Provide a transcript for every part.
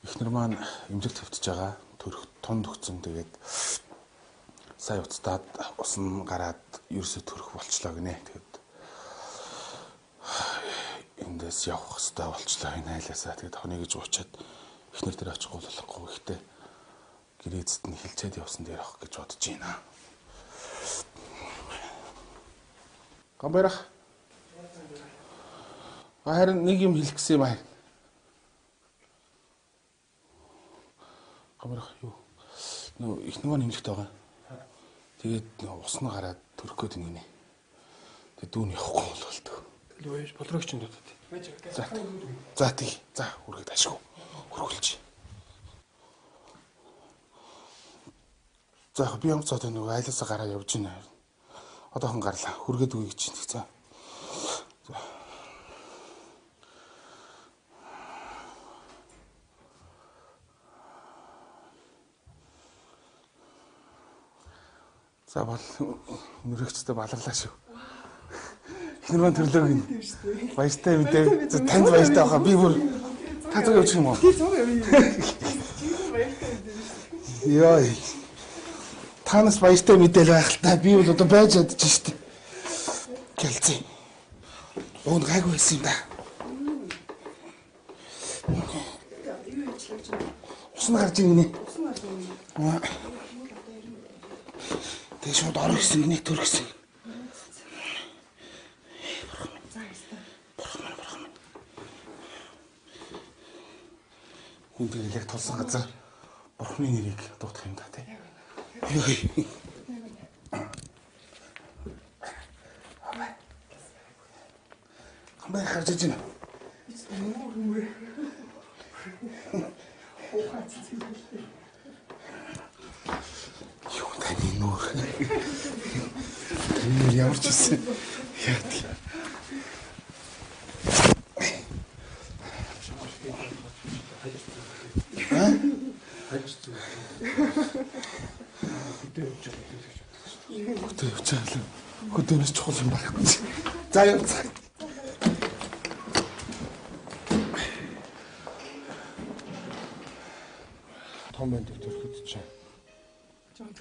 Эхнэр маань эмнэлэг твтж байгаа. Төрөх тун төгцөн тэгээд сая уцтаад ус нь гараад ерөөсө төрөх болчлоо гинэ. Тэгээд эндээс явах хэвээр болчлоо энэ айлаасаа. Тэгээд хоног гэж уучаад эхнэр дээр очихгүй болохгүй. Гэхдээ гэрээцэд нь хилчээд явсан дээр авах гэж бодож байна. Гамбайрах. Харин нэг юм хэлэх гэсэн юм аа. Гамбайрах юу? Нөө эхнэр маань эмнэлэгт байгаа. Тэгээд ус нь гараад төрөх гээд байна гинэ. Тэгээд дүүн явахгүй бололтой. Тэгэл болрогч нь дуудаад. За. За тий. За хүргээд ашгүй. Хүргэлж. За би ямар ч одоо нөгөө айлаасаа гараа явж байна. Одоохон гарлаа. Хүргээд үгүй гэж чинь. За. За. За бол нөрөгчтэй баларлаа шүү. Эхнэр маань төрлөө гин. Баяртай мэдээ. За танд баяртай байхаа. Би бүр та зүг явчих юм уу? Тий зүг явъя. Чи баяртай мэдээ шүү. Йой. Танаас баяртай мэдээл байх л та. Би бол одоо байж чадчих шүү дээ. Гэлцээ. Уг нь гайгүй байсан юм да. Ус нь гарч ийн гинэ. Ус нь гарч ийн. Тэгээ шууд орох гэсэн гинэ төр гэсэн. Бурхан минь, бурхан минь. Хүн тэгэл яг тулсан газар бурхны нэрийг дуудах юм да тий. Йой. Хамбай харж ижин. Юу таны нүүр. Таны нүүр ямар ч байсан. Яа тий. Хөтөө явж байгаа л. Хөдөөнөөс чухал юм байхгүй. За явцгаа. Том байдаг төрөхөд чинь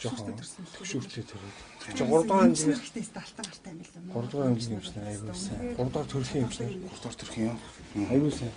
жоохон төгшөөртэй төрөөд. Чи 3 дугаар ангийн ихтэй алтан гартай юм билүү? 3 дугаар ангийн эмчнэр айгүй сайн. 3 дугаар төрхийн эмчнэр, 3 дугаар төрхийн юм. Айгүй сайн.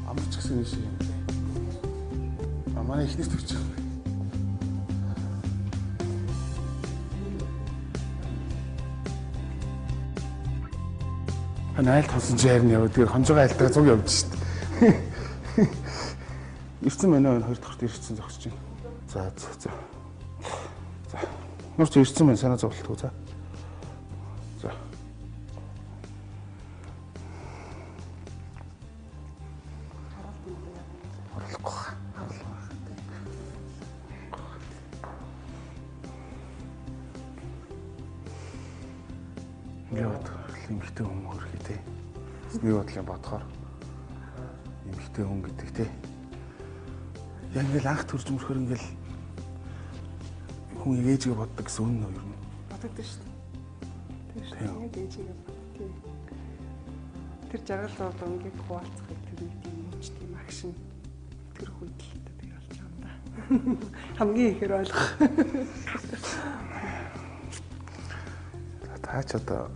Амарч гэсэн юм шиг. А манай эхнэр төрчих. Хан айл толсон чи харин яваа. Тэгэхээр хонжоо айлтгаа зуг явж шít. Ирсэн байна уу? Хоёр дахьт ирсэн зогсож байна. За за за. За. Нурц ирсэн байна. Санаа зовлтгүй за. За. Оруулахгүй. Ингээд бодохоор эмэгтэй хүн хөрхий те. Нэг бодлын бодохоор эмэгтэй хүн гэдэг те. Яг ингээл анх төрж мөрөхөр ингээл хүн ээжигээ боддог гэсэн үнэн үү ер нь? Бодогдсон шүү дээ. Тэр шүү дээ. Яг ээжигээ боддог. Тэр жаргал зовлонгийг хуваалцахыг тэр нэг тийм мөч тийм агшин тэр үед л би болж байгаа юм да. Хамгийн ихээр ойлгох. Та ч одоо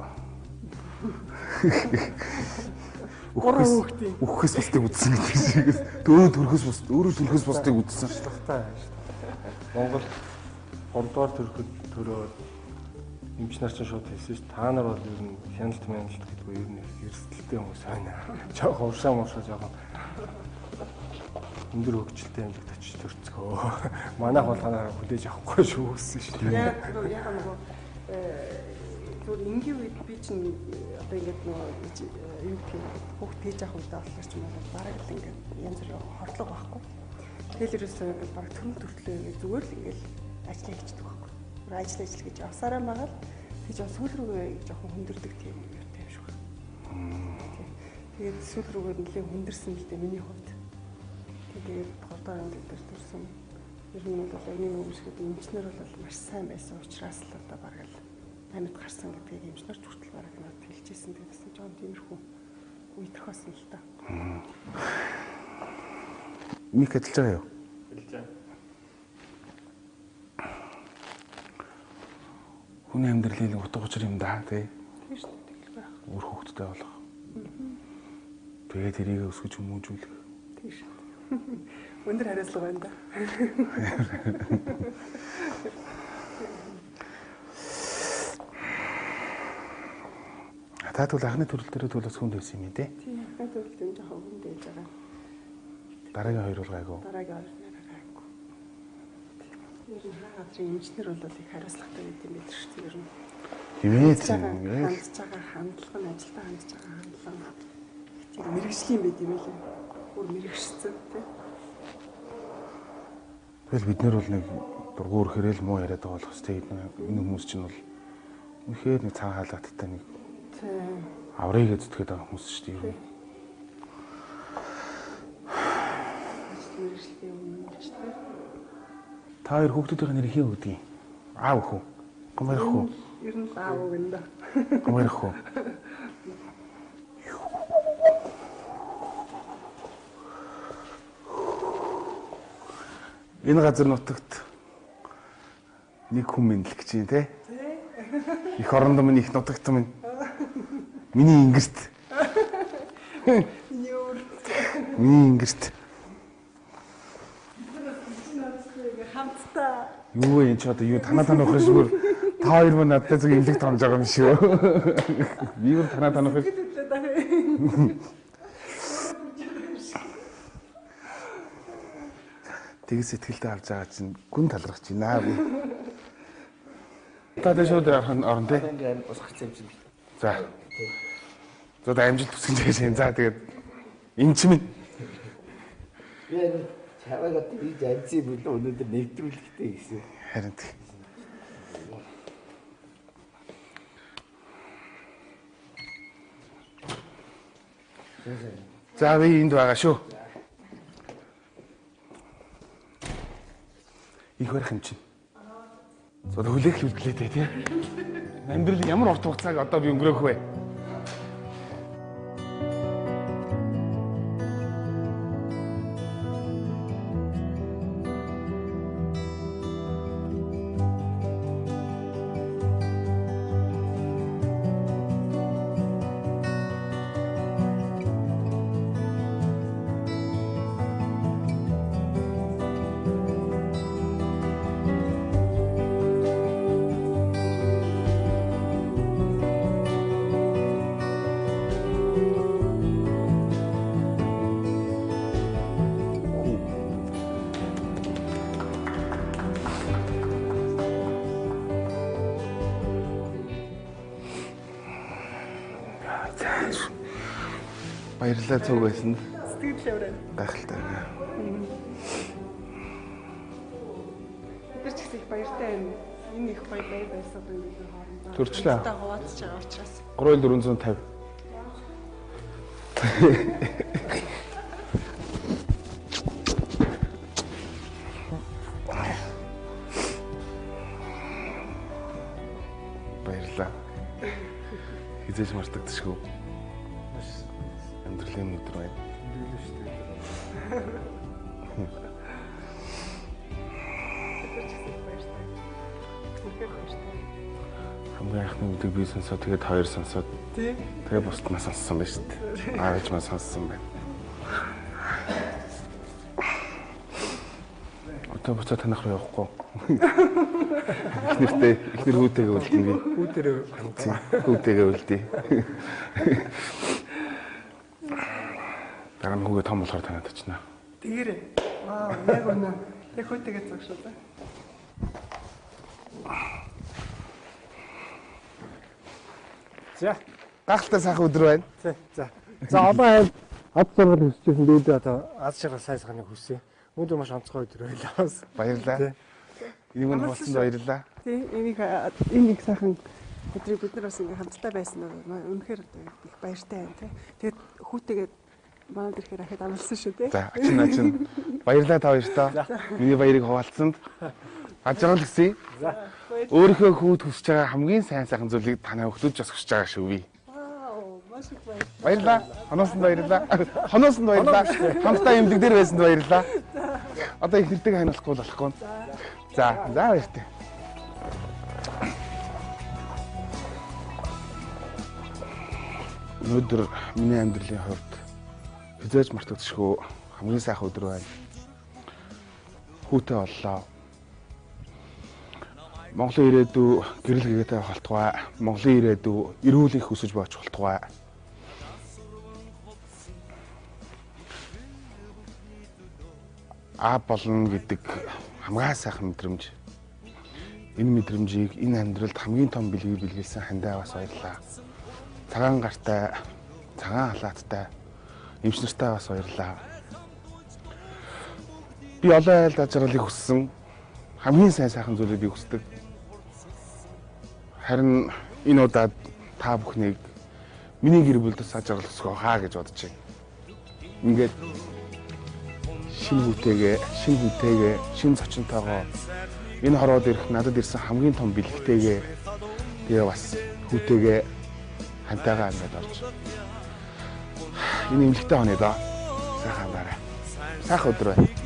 үхээс бусдыг үзсэн гэдэг шиг өөрөө төрөхөөс бус өөрөө төрөхөөс бусдыг үзсэн. Шалтгатай шүү дээ. Монгол 3 дугаар төрөхөд төрөөд эмч нар чинь шууд хэлсэн шүү. Та нар бол ер нь хяналт мяналт гэдэггүй ер нь эрсдэлтэй хүмүүс байна. Жохон уршаа муршаа жохон Өндөр хөгжилтэй эмнэлэгт очиж төрцгөө. Манай хулгайнаар хүлээж авахгүй шүү гэсэн шүү дээ. Яг нөгөө зүгээр энгийн үед би чинь одоо ингээд нөгөө юу гэх юм хүүхд тээж авах үедээ болохоор ч юм уу бараг л ингээд янз бүрийн хордлого байхгүй. Тэгэл ерөөсөө ингээд бараг төрөн төртлөө ингээд зүгээр л ингээд ажиллаа хийчихдэг байхгүй. Ажил ажил гэж явсараа байгаа л тэг жоо сүүл рүүгээ жоохон хүндэрдэг тийм юутай юм шиг байна. Тэгээд сүүл рүүгээ нэлээд хүндэрсэн л дээ миний хувьд. Тэгээд 3 дахь ангид дээр төрсөн. Ер нь бол яг нэг үгүйсгэд эмчнэр бол маш сайн байсан учраас л одоо бараг л амьд гарсан гэдгийг эмчнэр ч хүртэл бараг надад хэлжсэн. Тэгээд бас жоохон тиймэрхүү үетрэх байсан л та. Мик ажиллаж байгаа юу? Ажиллаж байгаа. Хүний амьдралын утга учир юм да тий. Тийм шүү дээ. Тэгэл байх. Үр хөвгттэй болох. Тэгээд тэрийг өсгөж хүмүүжүүлэх. Тийм шүү. Өндөр хариуцлага байна да. Та тэгвэл анхны төрөл дээр тэгвэл бас хүнд байсан юм тий. Тийм, анхны төрөл дээр жоохон хүнд байж байгаа. Дараагийн хоёр бол гайгүй. Дараагийн хоёр нэрээ гайгүй. Ер нь хаа газрын эмчнэр бол их хариуцлагатай байд юм билээ шүү дээ. Ер нь. Тийм ээ. Хандж байгаа хандлага нь ажилдаа хандж байгаа хандлага тийм мэрэгжлийн байд юм билээ. Бүр мэрэгшсэн тий. Тэгэл бид нэр бол нэг дургу өрхөрөл муу яриад байгаа болох тий. Энэ хүмүүс чинь бол үнэхээр нэг цагаан халааттай нэг тийм аврыг зүтгээд байгаа хүмүүс шүү дээ. Ажил мэрэгжлийн өмнө гэж тий. Та хоёр хүүхдүүдийн нэр хэн өгдөг юм? Аав хүү. Гомэр хүү. Ер нь л аав өгнө да. Гомэр хүү. Энэ газар нутагт нэг хүн мэдлэг чинь тий. Их оронд минь их нутагт минь. Миний ингэрт. Миний өөр. Миний ингэрт. Хамтдаа. Юу вэ энэ ч одоо юу танаа танах шигүр та хоёр мөн надтай зүг имлэг томж байгаа юм шиг. Би бүр танаа танах. Тэг сэтгэлдээ авч байгаа чинь гүн талрах чинь аа би. Та дэ шууд орон тий. Ингээд ус гарсан юм чинь. За. За амжилт хүсэж байгаа юм. За тэгээд энэ ч минь. Би яг чамайг одоо хийж амжсан юм билүү өнөөдөр нэвтрүүлэхтэй гэсэн. Харин тий. За би энд байгаа шүү. Их барих юм чинь. За хүлээх үлдлээ дээ тий. Амьдрал ямар урт хугацааг одоо би өнгөрөөх вэ? Баярлалаа цуг байсан. Сэтгэл явраа. Гайхалтай. Бид нар ч гэсэн их баяртай байна. Энэ их баяр баяр байсан одоо бид нар хоорондоо. Төрчлээ. Та хуваалцж байгаа учраас. 3450. Баярлалаа. Хизээж мартагдчихгүй. Амьдралын өдөр байна. Өндөрлөө шүү дээ. Бид нар ч гэсэн их баяртай. Үнэхээр баяртай. Хамгийн анхны өдөр би сонсоод тэгээд хоёр сонсоод Тий. тэгээд бусднаа сонссон байна шүү дээ. Аав ээж маань сонссон байна. Одоо буцаа танах руу явахгүй. Эхнэртэй эхнэр хүүтэйгээ үлдэнэ би. Хүүдэрээ хандгаа. Хүүтэйгээ үлдээ. Дараа нь хүүгээ том болохоор таниад очно. Тэгэрээ. Вау, яг үнэ. Яг хүүтэйгээ зогш шүү дээ. За. Гахалтай сайхан өдөр байна. За. За. За олон айл ад зургал хүсчихсэн би өдөө одоо аз жаргал сайн сайхныг хүсье. Өнөөдөр маш онцгой өдөр байлаа бас. Баярлалаа. Энийг нь хуваалцсанд баярлалаа. Тий, энийг энэ их сайхан өдрийг бид нар бас ингээ хамтдаа байсан нь үнэхээр их баяртай байна тий. Тэгээд хүүтэйгээ манад ирэхээр ахад амлсан шүү тий. За, ачин ачин. Баярлалаа та хоёртоо. Миний баярыг хуваалцсанд. Аз жаргал хүсье. За. Өөрийнхөө хүүд хүсэж байгаа хамгийн сайн сайхан зүйлийг танай хүүхдүүд ч бас хүсэж байгаа шүү би. Вау, маш их баярлалаа. Баярлалаа. Хоноосонд баярлалаа. Хоноосонд баярлалаа. Хамтдаа эмдэг дээр байсанд баярлалаа. Одоо их нэртэйг ханиулахгүй болохгүй. За, за баяртай. Өнөөдөр миний амьдралын хувьд хизээж мартагдшгүй хамгийн сайхан өдөр байна. Хүүтэй боллоо. Монголын ирээдүй гэрэл гэгээтэй байх болтугай. Монголын ирээдүй эрүүл их өсөж боочих болтугай. Аа болно гэдэг хамгийн сайхан мэдрэмж. Энэ мэдрэмжийг энэ амьдралд хамгийн том бэлгийг бэлгэлсэн хандаа бас баярлалаа. Цагаан гартай, цагаан халааттай эмч нартай бас баярлалаа. Би олон айлд аз жаргалыг хүссэн. Хамгийн сайн сайхан зүйлийг би хүсдэг. Харин энэ удаад та бүхнийг миний гэр бүлд бас аз жаргал хүсэх хаа гэж бодож байна. Ингээд шинэ хүүтэйгээ, шинэ хүнтэйгээ, шинэ зочинтойгоо энэ хорвоод ирэх надад ирсэн хамгийн том бэлэгтэйгээ тэгээ бас хүүтэйгээ хантайгаа ингээд орж энэ эмнэлэгтэй хонё доо. Сайхан амраарай. Сайхан өдөр байна.